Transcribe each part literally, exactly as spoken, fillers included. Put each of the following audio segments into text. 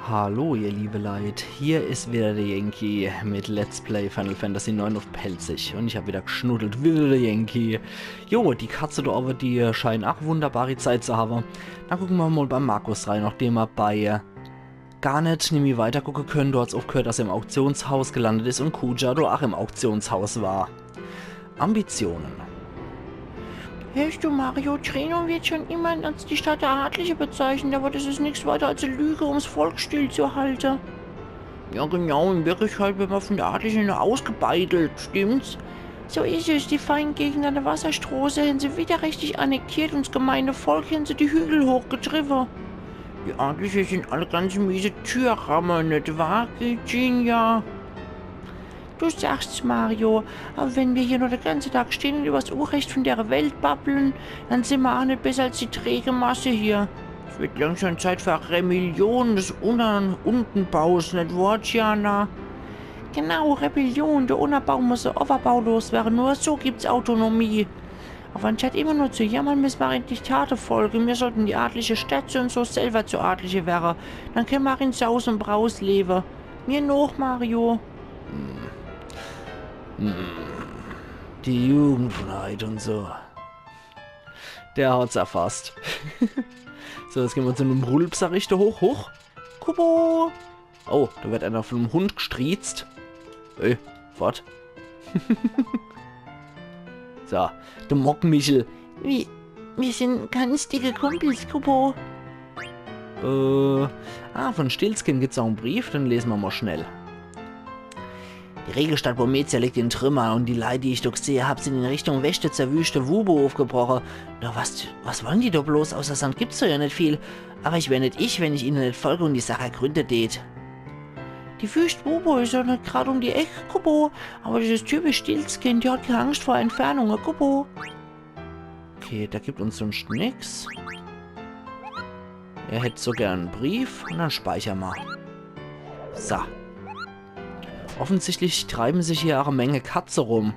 Hallo ihr liebe Leit, hier is wieder de Yankee mit Let's Play Final Fantasy neun uff Pälzisch un ich hab wieder gschnuddelt, wieder de Yankee. Jo, die Katze do owwe, die scheint ach wunderbari Zeit zu hawwe. Dann gucke mer mol beim Markus rei, nachdem mer bei, äh, Garnet nimmi weitergucke könne, do hat's uffgehört, dass er im Auktionshaus gelandet is un Kuja do ach im Auktionshaus war. Ambitionen. Hörst du, Mario, Trenum wird schon immer als die Stadt der Adlige bezeichnet, aber das ist nichts weiter als eine Lüge, ums Volk stillzuhalten. Ja, genau, in Wirklichkeit wird man von der Adligen nur ausgebeutelt, stimmt's? So ist es, die Feindgegner an der Wasserstroße haben sie widerrechtlich annektiert und das gemeine Volk haben sie die Hügel hochgetrieben. Die Adlige sind alle ganz miese Türramme, nicht wahr, Virginia? Du sagst's, Mario, aber wenn wir hier nur den ganzen Tag stehen und übers Unrecht von der Welt babbeln, dann sind wir auch nicht besser als die träge Masse hier. Es wird langsam Zeit für eine Rebellion des Unter-, Unterbaus, nicht wahr, Tiana? Genau, Rebellion, der Unterbau muss der Oberbau loswerden, nur so gibt's Autonomie. Aber anstatt immer nur zu jammern, müssen wir endlich Taten folgen. Wir sollten die adlige Stadt und so selber zu Adlige werden. Dann können wir auch in Saus und Braus leben. Mir noch, Mario. Hm. Hm. Die Jugend von heit und so. Der hat's erfasst. So, jetzt gehen wir zu dem Rulpser Richter hoch. Hoch. Kupo. Oh, da wird einer von dem Hund gstriezt. Ey, was? So, der Mockmichel. Wir, wir sind ganz dicke Kumpels, Kupo. Äh, ah, von Stilzkin gibt's auch einen Brief, den lesen wir mal schnell. Die Regelstadt Burmecia liegt in Trümmer und die Leit, die ich do gsehe hab, sind in Richtung Weste zur Wüste Wubo aufgebrochen. Na was, was wollen die do bloß? Außer Sand gibt's do ja nicht viel. Aber ich wär nicht ich, wenn ich ihnen nicht folge und die Sache ergründe tät. Die Wüst Wubo is ja nicht grad um die Eck, Kupo. Aber das is typisch Stilzkin, die hat keine Angst vor Entfernungen, Kupo. Okay, der gibt uns sonst nix. Er hätt so gern einen Brief und dann speichern wir. So. Offensichtlich treiben sich hier auch eine Menge Katze rum.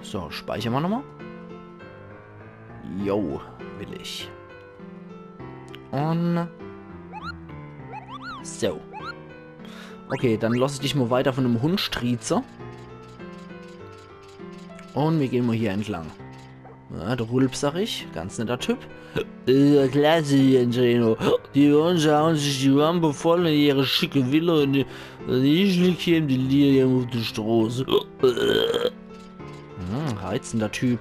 So, speichern wir nochmal. Jo, will ich. Und so. Okay, dann lass ich dich mal weiter von dem Hund strieze. Und wir gehen mal hier entlang. Ja, der Rulpser Richter, ganz netter Typ. Äh, klasse, Andrino. Die Wünsche hauen sich die Wampe voll in ihre schicke Villa und die, die Ischel kämen die Lilie auf die Straße. Hm, reizender Typ.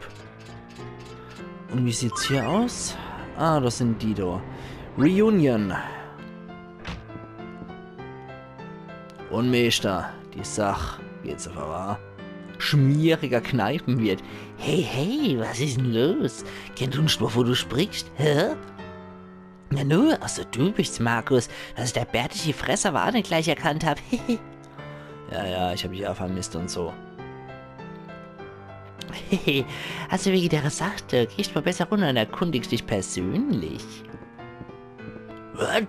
Und wie sieht's hier aus? Ah, das sind die do. Reunion. Und Meister, die Sach geht so vor. Schmieriger Kneipenwirt. Hey, hey, was is denn los? Kennst du nicht, wovon du sprichst? Hä? Na nu, also du bist's, Markus, dass ich der bärtige Fresser war, den gleich erkannt hab. Ja, ja, ich hab dich auch vermisst und so. Also wegen der Sache, gehst mal besser runter und erkundigst dich persönlich. Was?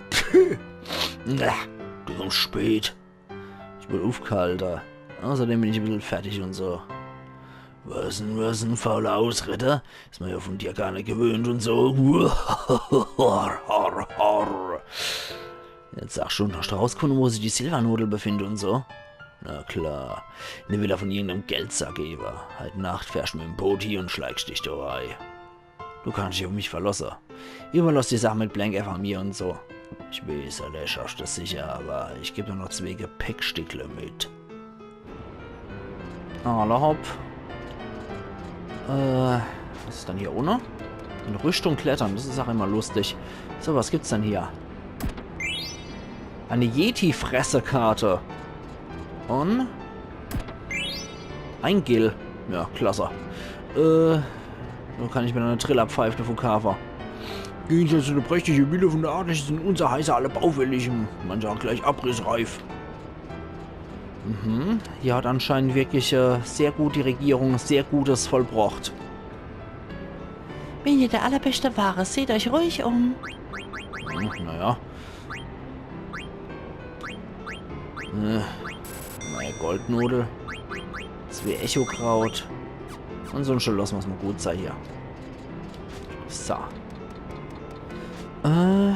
Na, du kommst spät. Ich bin uffgehalten. Außerdem bin ich ein bisschen fertig und so. Was denn, was denn, fauler Ausritter? Ist man ja von dir gar nicht gewöhnt und so. Horr, horr, horr. Jetzt sag schon, hast du rausgefunden, wo sich die Silvernudel befindet und so? Na klar. In der Villa von irgendeinem Geldsackgeber. Heit Nacht fährst du mit dem Boot hier und schleichst dich da rein. Du kannst dich auf mich verlassen. Überlass die Sache mit Blank einfach mir und so. Ich weiß, Alesh, hast du sicher, aber ich geb dir noch zwei Gepäckstickle mit. Alla hopp. Äh, was is dann hier ohne? In Rüstung klettern, das is auch immer lustig. So, was gibt's denn hier? Eine Yeti-Fresse-Karte. Und ein Gil. Ja, klasse. Äh, so kann ich mir eine Trillerpfeife verkaufen. Im Gegensatz zu der prächtigen Villa von der Adligen sind unsere Häuser alle baufällig und manche auch gleich abrissreif. Mhm. Hier hat anscheinend wirklich, äh, sehr gut die Regierung sehr Gutes vollbracht. Wenn ihr der Allerbeste ware, seht euch ruhig um. Hm, naja. Äh, neue Goldnudel. Zwei Echokraut. Und so ein Schluss muss mal gut sein hier. So. Äh.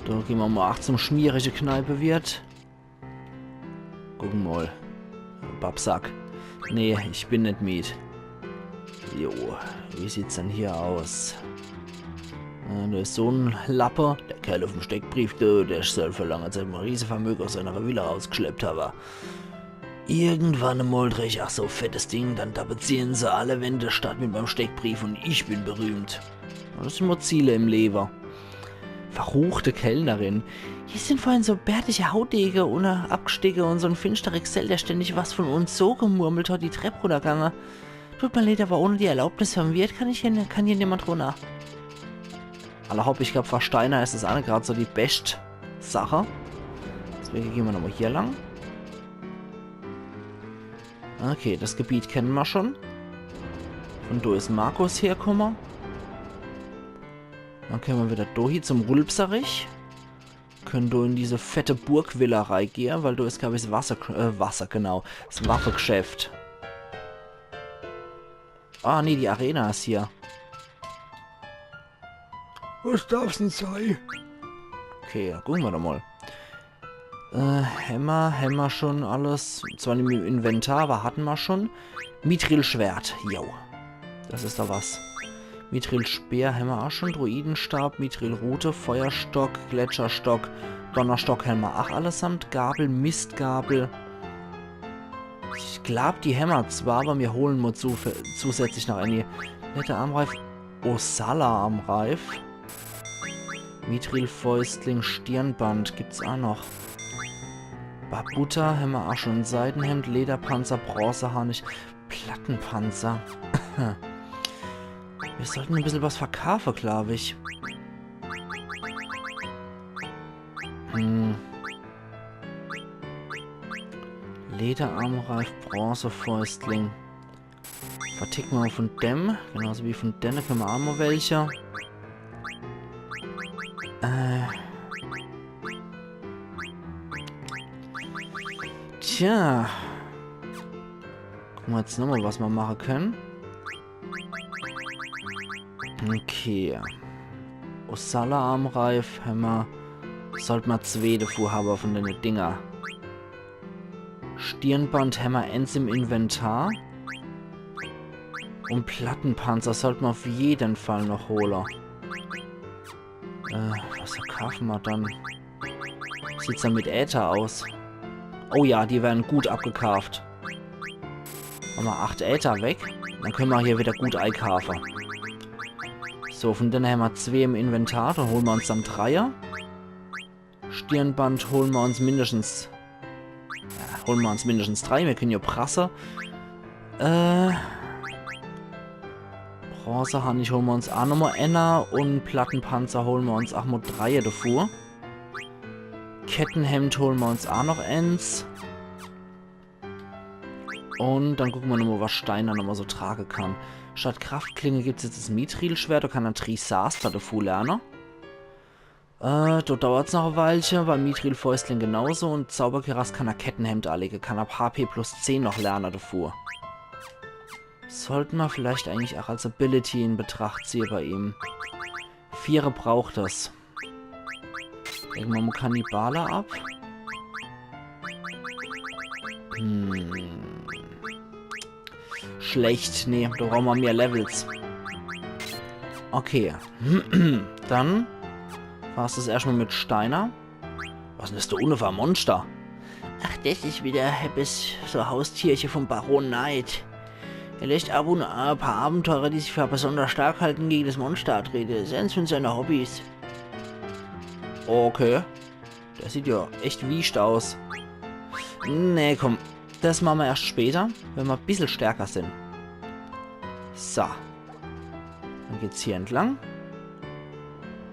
Do gehn mer mol ach zum schmierige Kneipewirt. Gucke mol. Babsack. Nee, ich bin net mied. Jo, wie sieht's denn hier aus? Äh, do is so en Lappe. Der Kerl uffm Steckbrief, du, der soll vor langer Zeit mol e Riesevermöge aus seiner Villa rausgeschleppt hawwe. Irgendwann emol dreh ich ach so e fettes Ding, dann tapezieren se alle Wänn der Stadt mit meim Steckbrief und ich bin berühmt. Das sin mol Ziele im Lewe. Verruchte Kellnerin. Hier sin vorhin so bärtige Haudege un e Abgestickte un so en finschtere Gesell, der ständig was von uns so gemurmelt hat, die Trepp runnergange. Tut mir leid, aber ohne die Erlaubnis vom Wirt kann ich hier, kann hier niemand runner. Alla hopp, ich glaab, für Steiner is es ach net grad so die bescht Sache. Deswege gehn mer nochmol hier lang. Okay, das Gebiet kenne mer schon. Von do is Markus herkomme. Dann kenne mer wieder do hie zum Rülpserich. Kenne do in diese fette Burgvilla reigehe, weil do is, glaab ich, das Wasser, äh, Wasser, genau. Das Waffegeschäft. Ah, nee, die Arena is hier. Was darf's denn sei? Okay, gucke mer doch mol. Äh, hämmer, hämmer schon alles. Zwar net im Inventar, aber hatte mer schon. Mithril-Schwert, jo. Das is doch was. Mithril-Speer hämmer ach schon. Druidenstab, Mithril-Rute, Feuerstock, Gletscherstock, Donnerstock hämmer ach allesamt. Gabel, Mistgabel. Ich glaab, die hämmer zwar, aber mir hole mol zu, zusätzlich noch eine. Lederarmreif, Osala-Armreif. Mithril-Fäustling, Stirnband gibt's ach noch. Barbuta hämmer ach schon, Seidenhemd, Lederpanzer, Bronzeharnisch, Plattenpanzer. Mir sollte e bissel was verkaafe, glaab ich. Hm. Lederarmreif, Bronzefäustling. Verticke mer von dem. Genauso wie von denne kenne mer ach mol welche. Äh. Tja. Gucke mer jetzt nochmol, was mer mache kenne. Okay. Osala-Armreif hämmer. Sollt mer zwee devu hawwe von denne Dinger. Stirnband hämmer ens im Inventar. Un Plattenpanzer sollt mer auf jeden Fall noch hole. Äh, was verkaafe mer dann? Sieht's dann mit Äther aus? Oh ja, die werre gut abgekaaft. Mache mer acht Äther weg. Dann kenne mer hier wieder gut eikaafe. So, von denne hämmer zwee im Inventar. Dann hole mer uns dann dreie. Stirnband hole mer uns mindestens. Ja, hole mer uns mindestens drei. Mir kenne jo prasse. Äh. Bronzeharnisch hole mer uns ach nochmol enner. Un Plattenpanzer hole mer uns ach mol dreie devu. Kettenhemd hole mer uns ach noch ens. Un dann gucke mer nochmol, was Steiner nochmol so trage kann. Statt Kraftklinge gibt's jetzt das Mithril-Schwert, do kann er Trisaster devu lerne. Äh, do dauert's noch e Weilche, beim Mithril-Fäustling genauso. Un Zauberkeras kann er Kettenhemd anlege, kann ab H P plus zehn noch lerne devu. Sollte mer vielleicht eigentlich ach als Ability in Betracht ziehe bei ihm. Viere braucht es. Lege mer mol Kannibale ab. Hm. Schlecht. Nee, do brauche mer mehr Levels. Okay. Dann war's das erschtmol mit Steiner. Was is denn das do unne für e Monster? Ach, das is wieder eppes so Haustierche vom Baron Knight. Er leischt ab un an e paar Abenteurer, die sich für besonders stark halte, gege das Monster antrete. Das is ens von seine Hobbys. Okay. Der sieht jo echt wiescht aus. Nee, komm. Das mache mer erscht später, wenn mer e bissel stärker sin. So. Dann geht's hier entlang.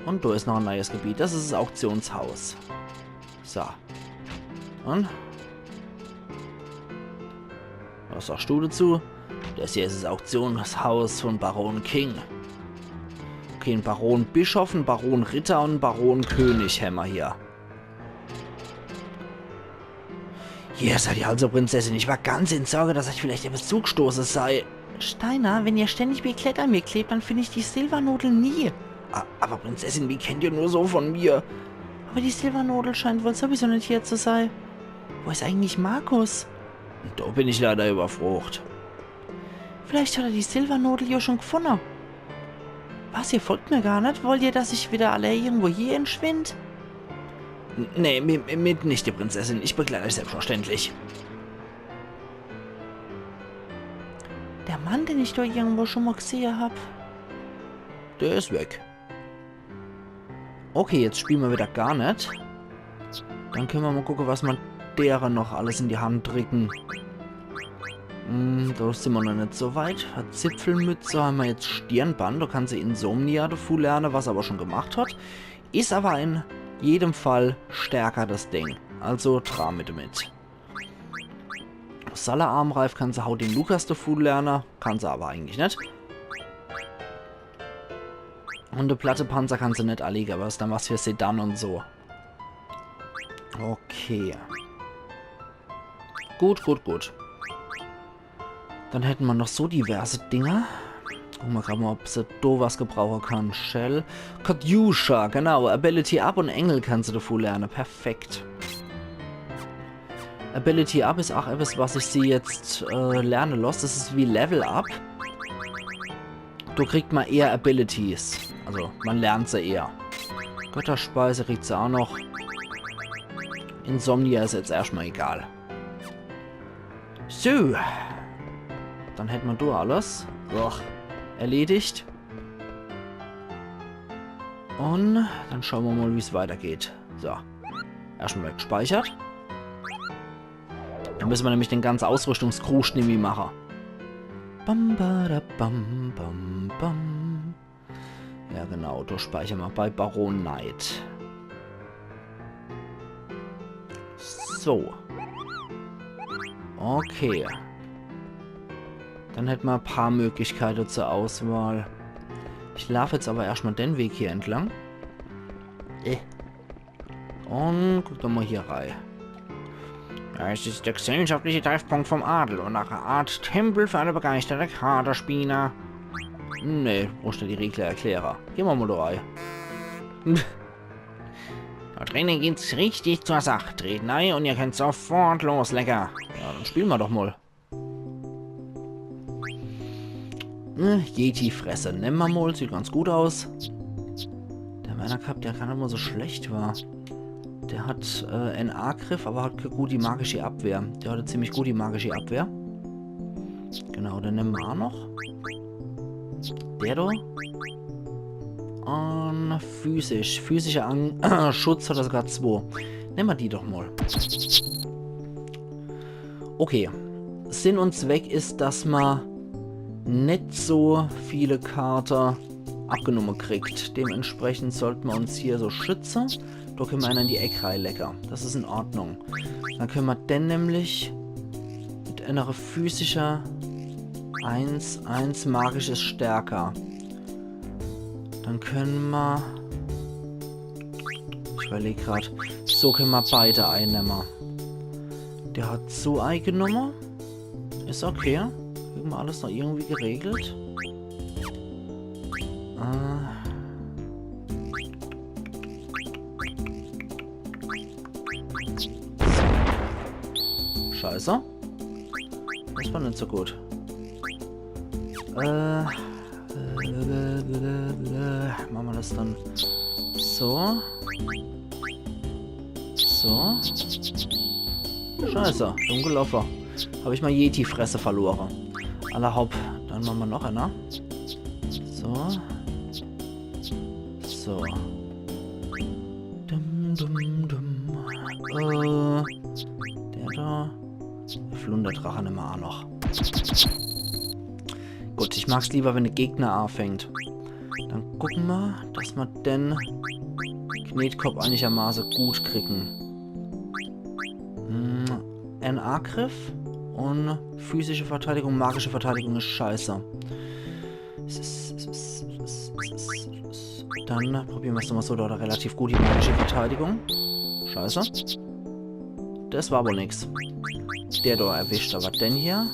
Un do is noch e neies Gebiet. Das is das Auktionshaus. So. Un? Was sagst du dezu? Das hier is das Auktionshaus von Baron King. Okay, en Baron Bischof, en Baron Ritter un en Baron König hämmer hier. Hier seid ihr also, Prinzessin. Ich war ganz in Sorge, dass euch vielleicht etwas zugestoße sei. Steiner, wenn ihr ständig wie Klett an mir klebt, dann find ich die Silbernudel nie. A-, aber Prinzessin, wie kennt ihr nur so von mir? Awwer die Silvernodel scheint wohl sowieso net hier zu sei. Wo is eigentlich Markus? Do bin ich leider überfrocht. Vielleicht hat er die Silvernodel jo schon gefunne. Was, ihr folgt mir gar net? Wollt ihr, dass ich wieder allee irgendwo hier entschwind? N- Nee, mi- mi- mitnichte, Prinzessin. Ich begleit euch selbstverständlich. Der Mann, den ich do irgendwo schon mol gesehe hab. Der is weg. Okay, jetzt spiele mer wieder gar net. Dann könne mer mol gucke, was mer dere noch alles in die Hand dricke. Hm, do sin mer noch net so weit. Hat Zipfelmütze, hammer jetzt Stirnband. Do kann se Insomnia devu lerne, was er awwer schon gemacht hat. Is awwer in jedem Fall stärker, das Ding. Also dra mit damit. Salle-Armreif kann se Haut den Lukas devu lerne. Kann se awwer eigentlich net. Un de Plattepanzer kann se net anlege, awwer is dann was für Zidane un so. Okay. Gut, gut, gut. Dann hätte mer noch so diverse Dinger. Gucke mer grad mol, ob se do was gebrauche kann. Shell. Katyusha, genau. Ability Up un Engel kann se devu lerne. Perfekt. Ability Up is ach etwas, was ich se jetzt äh, lerne loss. Das is wie Level Up. Do kriegt mer eher Abilities. Also, mer lernt se eher. Götterspeise kriegt se ach noch. Insomnia is jetzt erscht mol egal. So. Dann hätte mer do alles. So. Erledigt. Un dann schaue mer mol, wie's weitergeht. So. Erscht mol gespeichert. Do müsse mer nämlich den ganze Ausrüstungskruscht nimmi mache. Bam, ba, da, bam, bam, bam. Ja, genau, do speichere mer bei Baron Knight. So. Okay. Dann hätte mer paar Möglichkeite zur Auswahl. Ich laaf jetzt awwer erscht mol den Weg hier entlang. Äh. Un guck doch mol hier rei. Das is der gesellschaftliche Treffpunkt vom Adel un ach e Art Tempel für alle begeisterte Katerspieler. Nee, muscht du die Regel erkläre. Geh mer mol do rei. Do drinne geht's richtig zur Sach. Tretet nei un ihr könnt sofort loslege. Ja, dann spiele mer doch mol. Äh, Yeti-Fresse. Nemme mer mol, sieht ganz gut aus. Der Männerkapp, der gar net mol so schlecht war. Der hat äh, en Angriff, awwer hat kä gute magische Abwehr. Der hat e ziemlich gute magische Abwehr. Genau, den nemme mer ach noch. Der do. Un physisch. Physischer An Schutz hat er sogar zwo. Nemme mer die doch mol. Okay. Sinn un Zweck is, dass mer net so viele Karte abgenomme kriegt. Dementsprechend sollt mer uns hier so schütze. Do könne mer eener in die Eck reilege. Das is in Ordnung. Dann könne mer den nämlich mit eener physischer eins, eins magisches stärker. Dann könne mer, ich überleg grad, so könne mer beide einnemme. Der hat so eigenomme. Is okay. Kriege mer alles noch irgendwie geregelt. Äh. Scheiße. Das war net so gut. Äh. Mache mer das dann so. So. Scheiße, dumm geloffe. Hab ich mei Yeti-Fresse verlore. Alla hopp, dann mache mer noch eener. So. So. Dum, dum, dum. Äh, der do. Flunderdrache nemme mer ach noch. Gut, ich mag's lieber, wenn de Gegner anfängt. Dann gucke mer, dass mer den Knetkopp einigermaße gut kriegen. Hm, en Angriff un physische Verteidigung, magische Verteidigung is scheiße. Dann probiere mer's nochmal so, do hat er relativ gut die magische Verteidigung. Scheiße. Das war wohl nix. Der do erwischt awwer den hier.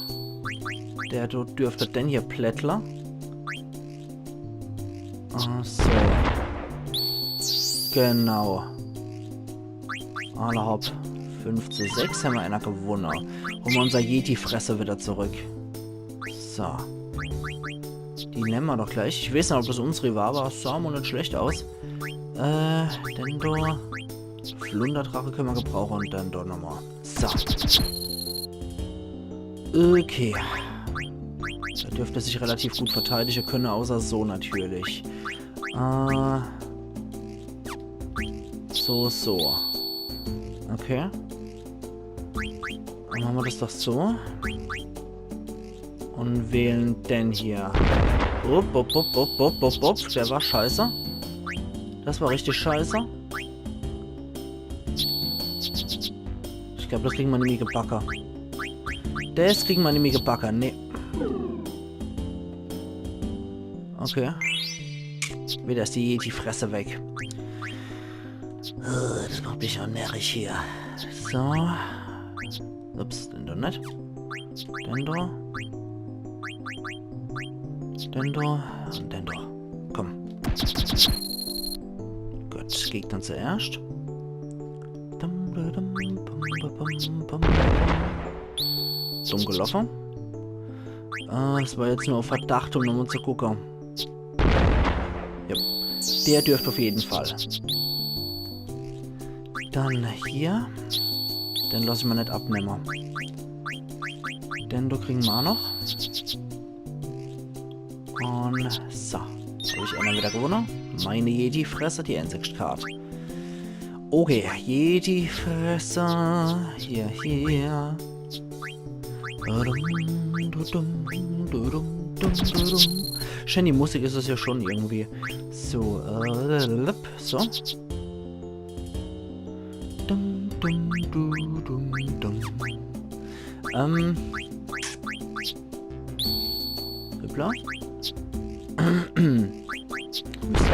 Der do dürft den hier plättle. Ah, so. Genau. Alla hopp. Fünf zu sechs, hämmer äner gewunne. Hole mer unser Yeti-Fresse wieder zurück. So. Die nemme mer doch gleich. Ich weeß net, ob das unseri war, awwer es sah mol net schlecht aus. Äh, Dendro. Flunderdrache kenne mer gebrauche un Dendro nochmol. So. Okay. Der dürft sich relativ gut verteidige kenne, außer so natürlich. Äh, so, so. Okay. Dann mache mer das doch so. Un wähle den hier. Upp, upp, upp, upp, upp, upp, upp. Der war scheiße. Das war richtig scheiße. Ich glaab, das kriege mer nimmi gebacke. Das kriege mer nimmi gebacke, nee. Okay. Wieder is die, die Fresse weg. Äh, das macht mich schun närrisch hier. So. Ups, Dendro net. Dendro. Dendro. Un Dendro. Komm. Gut, Gegner zuerscht. Dum, dum, dum, bum, bum, bum, bum, bum. Dumm geloffe. Äh, es war jetzt nur uff Verdacht, um nochmol zu gucke. Ja. Der dürft uff jeden Fall. Dann hier. Den loss ich mer net abnemme. Dendro kriege mer aa noch. Un so. Hab ich äner wieder gewunne. Meine Yeti-Fresse, die einzigscht Kart. Okay, Yeti-Fresse. Hier, hier. Schön, die Musik is es ja schun irgendwie. So, äh, so. Dum, dum, du, dum, dum. Ähm. Hoppla. Müsst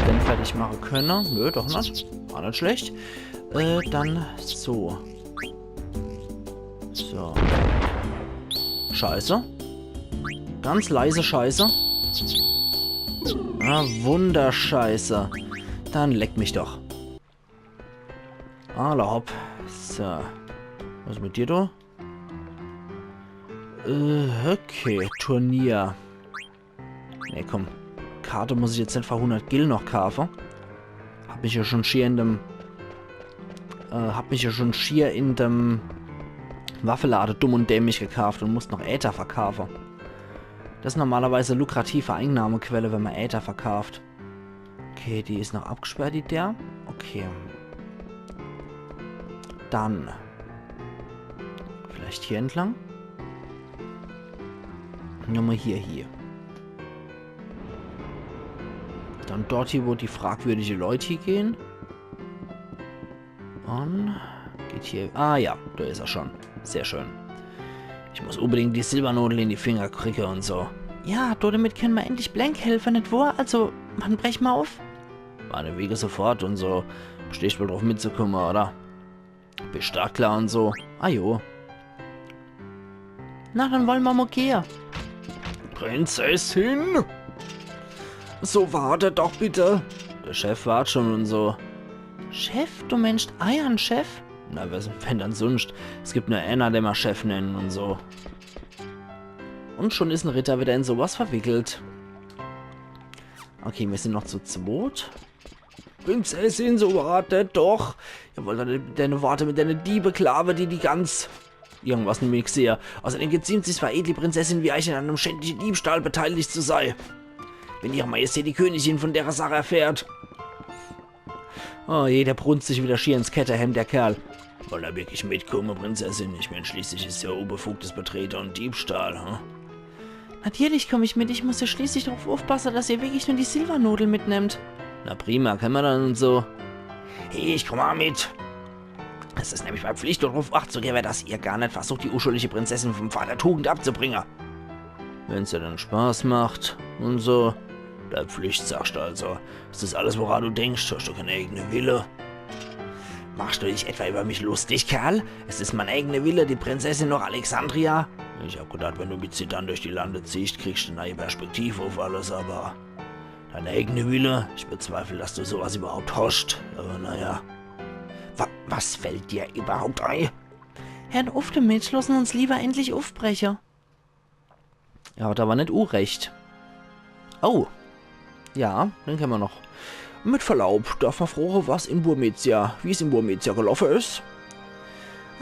den fertig mache kenne. Nö, doch net. War net schlecht. Äh, dann so. So. Scheiße. Ganz leise Scheiße. Ah, Wunderscheiße. Dann leck mich doch. Alla hopp. So. Was is mit dir, du? Äh, okay. Turnier. Nee, komm. Karte muss ich jetzt net für hundert Gil noch kaafe. Hab mich ja schun schier in dem, äh, hab mich ja schun schier in dem Waffelade dumm un dämlich gekaaft un muss noch Äther verkaafe. Das is normalerweise lukrative Einnahmequelle, wenn mer Äther verkaaft. Okay, die is noch abgesperrt, die der. Okay. Dann. Vielleicht hier entlang? Nochmol hier, hier. Dann dort hier, wo die fragwürdige Leut hier gehn. Un geht hier. Ah ja, do is er schun. Sehr schön. Ich muss unbedingt die Silbernodel in die Finger kriege un so. Ja, do damit kenne mer endlich Blank helfe, net wohr? Also, wann breche mer uff? Meinetwege sofort un so. Stehscht wohl druff mitzukumme, oder? Bischt startklar un so. Ah jo. Na, dann wolle mer mol gehe. Prinzessin? So, warte doch bitte. De Chef wart schun un so. Chef? Du meenscht eiern Chef? Na, wer, wen dann sunscht? Es gibt nur äner, den mer Chef nenne un so. Un schun is en Ritter wieder in so was verwickelt. Okay, mir sin noch zu zweit. Prinzessin, so warte doch. Jawohl, deine, deine Worte mit deine Diebe klaue, die, die ganz irgendwas nimmi gsehe. Außerdem geziemt sich's für edle Prinzessin wie eich, in einem schändlichen Diebstahl beteiligt zu sei. Wenn Ihre Majestät die Königin von derer Sache erfährt. Oh je, der brunzt sich wieder schier ins Ketterhemd, der Kerl. Wollt er wirklich mitkumme, Prinzessin? Ich mein, schließlich is ja unbefugtes Betrete un Diebstahl, hm? Natürlich komm ich mit. Ich muss ja schließlich drauf uffpasse, dass ihr wirklich nur die Silbernodel mitnehmt. Na prima, kenne mer dann un so. Hey, ich komm aa mit. Es is nämlich mei Pflicht, druff Acht zu gewwe, dass ihr gar net versucht, die uschuldige Prinzessin vom Pfad der Tugend abzubringe. Wenn's dir dann Spaß macht un so. Dei Pflicht, sagscht also. Is das alles, woran du denkst? Hascht du keen eigene Wille? Machst du dich etwa über mich lustig, Kerl? Es is mein eigener Wille, die Prinzessin noch Alexandria. Ich hab gedacht, wenn du mit Zidane durch die Lande ziehst, kriegst du e neie Perspektive auf alles, aber dein eigener Wille? Ich bezweifle, dass du sowas überhaupt hascht. Aber naja. Wa Was fällt dir überhaupt ei? Hör uff demit, loss uns liewer endlich uffbreche. Er hat awwer net Urecht. Oh. Ja, den kenne mer noch. Mit Verlaub, darf mer froche, was in Burmecia, wie's in Burmecia geloffe is?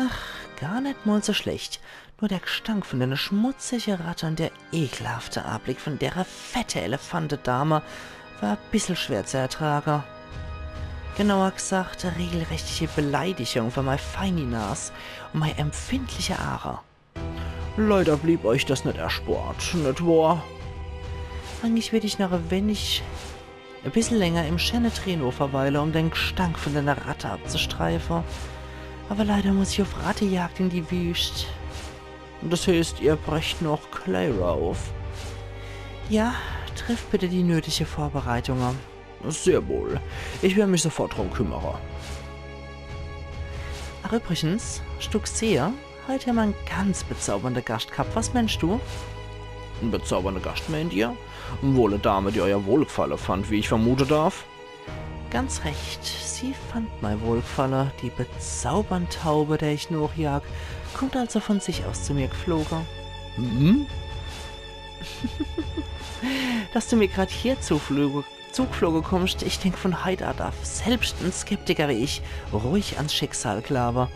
Ach, gar net mol so schlecht. Nur der Gstank von dene schmutzige Ratte und der ekelhafte Ablick von dere fette Elefantedame war e bissel schwer zu ertrage. Genauer gesagt, e regelrechtliche Beleidigung für mei feini Nas und mei empfindliche Aare. Leider blieb euch das net erspart, net wahr? Eigentlich würd ich noch e wenig, e bissel länger im schäne Trenhof verweile, um den Gstank von dene Ratte abzustreife. Awwer leider muss ich uff Rattejagd in die Wüst. Das heeßt, ihr brecht noch Clara uff? Ja, triff bitte die nötige Vorbereitunge. Sehr wohl. Ich werd mich sofort drum kümmere. Ach, übrigens, Stuck sehe, heit hämmer en ganz bezaubernde Gascht gehabt. Was meenst du? En bezaubernde Gascht, meent ihr? Wohl e Dame, die euer Wohlgfalle fand, wie ich vermute darf? Ganz recht, sie fand mei Wohlgfalle. Die bezaubernde Taube, der ich nochjag, kommt also von sich aus zu mir gefloge. Hm? Dass du mir grad hier zuflüge zugfloge kommst, ich denk von heit a darf selbst en Skeptiker wie ich ruhig ans Schicksal glaawe.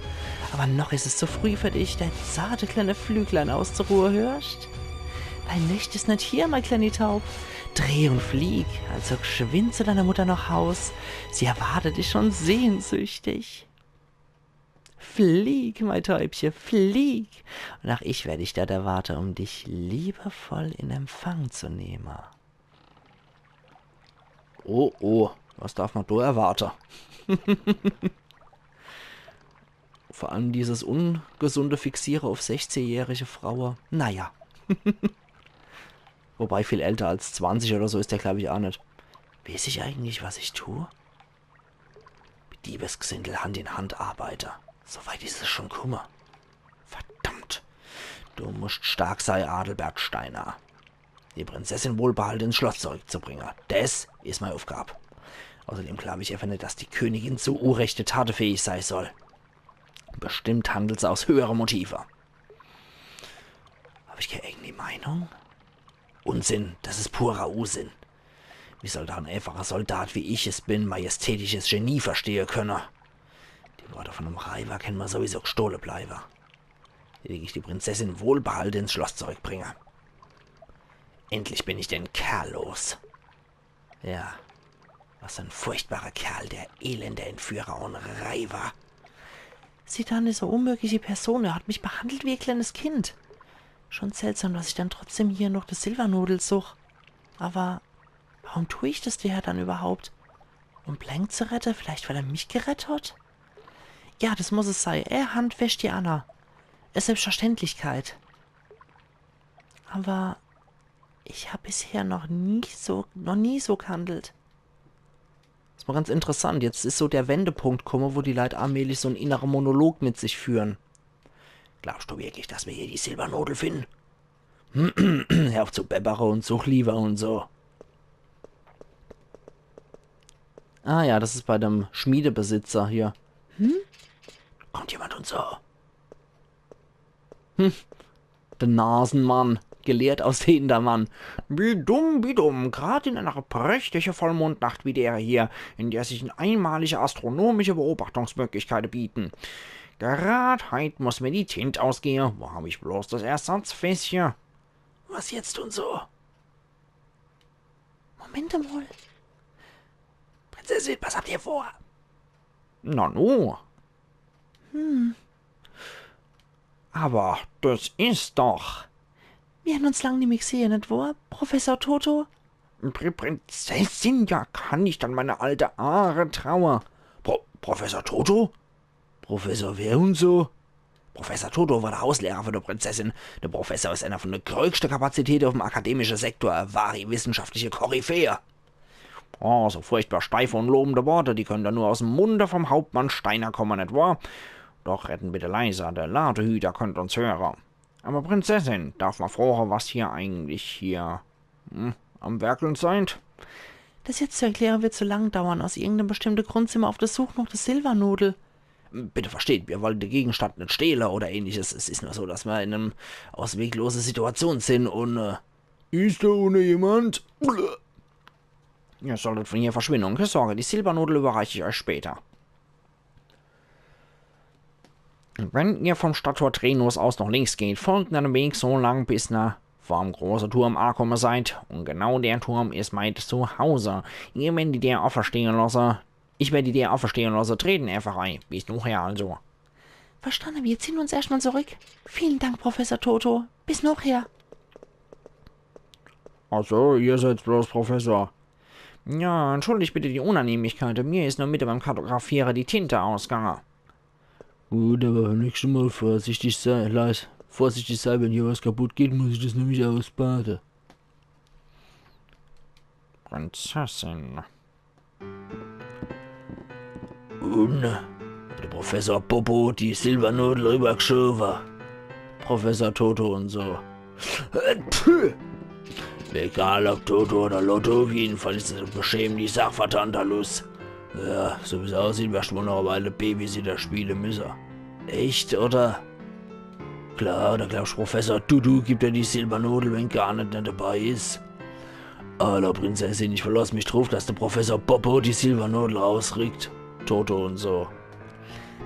Awwer noch is es zu früh für dich, dei zarte kleine Flüglein auszuruhe, hörscht? Dei Nescht is net hier, mei kleini Taub. Dreh und flieg, also gschwind zu deiner Mutter noch Haus. Sie erwartet dich schon sehnsüchtig. Flieg, mei Täubche, flieg. Und ach ich werd dich dort erwarte, um dich liebevoll in Empfang zu nehme. Oh, oh, was darf mer do erwarte? Vor allem dieses ungesunde Fixiere uff sechzehjährige Fraue. Naja. Wobei, viel älter als zwanzig oder so is der, glaub ich, aa net. Weeß ich eigentlich, was ich tu? Diebesgsindel Hand in Hand arbeite. So weit is es schon kumme. Verdammt. Du muscht stark sei, Adelbert Steiner. Die Prinzessin wohlbehalte ins Schloss zurückzubringe. Des is mei Uffgab. Außerdem glaub ich efach net, dass die Königin zu urechte Tate fähig sei soll. Bestimmt handelt se aus höhere Motive. Hab ich kee eigeni Meinung? Unsinn, des is purer Usinn. Wie soll dann en einfacher Soldat, wie ich es bin, majestätisches Genie verstehe könne? Die Worte von em Reiwer kenne mer sowieso gstohle bleiwe. Leg ich die Prinzessin wohlbehalte ins Schloss zurückbringe. Endlich bin ich den Kerl los. Ja, was en furchtbarer Kerl, der elende Entführer und Reiwer. Zidane is e unmögliche Person. Er hat mich behandelt wie e kleines Kind. Schon seltsam, dass ich dann trotzdem hier noch de Silvernudel such. Awwer warum tu ich des do dann überhaupt? Um Blank zu rette? Vielleicht, weil er mich gerett hat? Ja, des muss es sei. Ee Hand wäscht die anner. E Selbstverständlichkeit. Awwer ich hab bisher noch nie so, noch nie so gehandelt. Is mol ganz interessant. Jetzt is so der Wendepunkt kumme, wo die Leit allmählich so en innere Monolog mit sich führen. Glaubst du wirklich, dass mer hier die Silbernodel finden? Hör uff zu bebbere und such liewer und so. Ah ja, des is bei dem Schmiedebesitzer hier. Hm? Kommt jemand und so? Hm. De Nasenmann, gelehrt aus de Hintermann. Wie dumm, wie dumm, grad in einer prächtige Vollmondnacht wie der hier, in der sich einmalige astronomische Beobachtungsmöglichkeiten bieten. Grad heit muss mir die Tint ausgehe. Wo hab ich bloß des Ersatzfässchen? Was jetzt und so? Moment emol. Prinzessin, was habt ihr vor? Nanu. Hm. Awwer des is doch. Mir hän uns lang nimmi gsehe, net wohr, Professor Toto? Pri-, Prinzessin, ja, kann ich dann meine alte Aare traue? Pro-, Professor Toto? Professor wer und so? Professor Toto war de Hauslehrer von de Prinzessin. De Professor is einer von de größte Kapazitäte uff'm akademische Sektor, e wahri wissenschaftliche Koryphäe. Oh, so furchtbar steife und lobende Worte, die könnt nur aus'm Munde vom Hauptmann Steiner komme, net wohr? Doch redden bitte leiser, de Ladehüter könnt uns höre. Awwer Prinzessin, darf ma froche, was hier eigentlich hier, hm, am Werkeln seid? Des jetzt zu erkläre wird zu lang dauern. Aus irgendem bestimmte Grund sin ma uff de Such noch de Silbernodel. Bitte versteht, mir wolle de Gegenstand net stehle oder ähnliches. Es is nur so, dass mir in em ausweglose Situation sin un, äh, is do unne jemand? Ihr solltet von hier verschwinden. Keine Sorge, die Silbernodel überreich ich euch später. Wenn ihr vom Stadttor Trenos aus noch links geht, folgt einem Weg so lang, bis ihr vorm großen Turm angekommen seid. Und genau der Turm ist mein Zuhause. Ihr werdet die Tür auferstehen lassen. Ich werde die Tür auferstehen lassen. Treten einfach ein. Bis nachher also. Verstanden, wir ziehen uns erstmal zurück. Vielen Dank, Professor Toto. Bis nachher. Ach so, ihr seid bloß Professor. Ja, entschuldigt bitte die Unannehmlichkeit. Mir ist nur mitte beim Kartografieren die Tinte ausgegangen. Gut, aber beim nächsten Mal vorsichtig sei, leis-, vorsichtig sei, wenn hier was kaputt geht, muss ich das nämlich ausbaden. Prinzessin. Und der Professor Popo die Silbernodel rübergeschoben. Professor Toto und so. Äh, pfui. Egal ob Toto oder Lotto, auf jeden Fall ist es eine beschämende Sache, verdammter Luss. Ja, so wie es aussieht, wirst du wohl noch eine Weile Babysitter spielen müssen. Echt, oder? Klar, da glaubst du, Professor Dudu gibt dir die Silbernodel, wenn Garnet nicht dabei ist. Hallo Prinzessin, ich verlass mich drauf, dass der Professor Popo die Silbernodel rausrückt. Toto und so.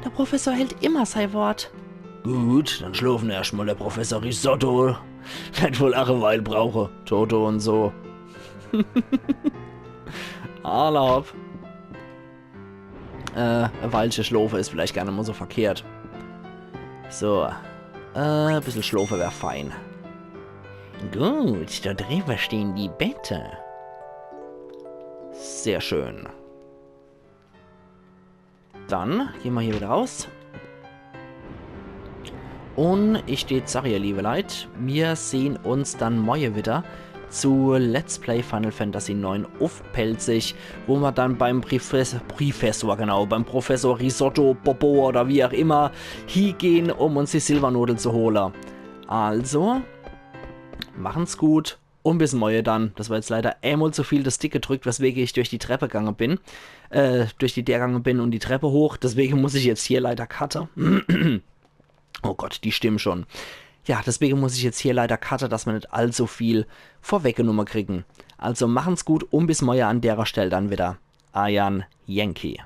Der Professor hält immer sein Wort. Gut, dann schlofen erstmal der Professor Risotto. Wird wohl auch eine Weile brauchen. Toto und so. Alla hopp. Äh, e Weilche schlofe is vielleicht gar net mal so verkehrt. So. Äh, e bissel schlofe wär fein. Gut, da drüber stehen die Bette. Sehr schön. Dann gehen wir hier wieder raus. Und ich tät sage, ihr liebe Leit, wir sehen uns dann morgen wieder zu Let's Play Final Fantasy neun uff Pälzisch, wo wir dann beim Profes-, Professor, genau, beim Professor Risotto, Popo oder wie auch immer, hingehen, um uns die Silbernodel zu holen. Also, machen's gut. Und bis morgen dann. Das war jetzt leider einmal zu viel das Stick gedrückt, weswegen ich durch die Treppe gegangen bin. Äh, durch die Tür gegangen bin und die Treppe hoch. Deswegen muss ich jetzt hier leider cutten. Oh Gott, die Stimme schon. Ja, deswegen muss ich jetzt hier leider cutten, dass wir nicht allzu viel vorweggenommen kriegen. Also machen's gut und bis morgen an derer Stelle dann wieder. Eier Yankee.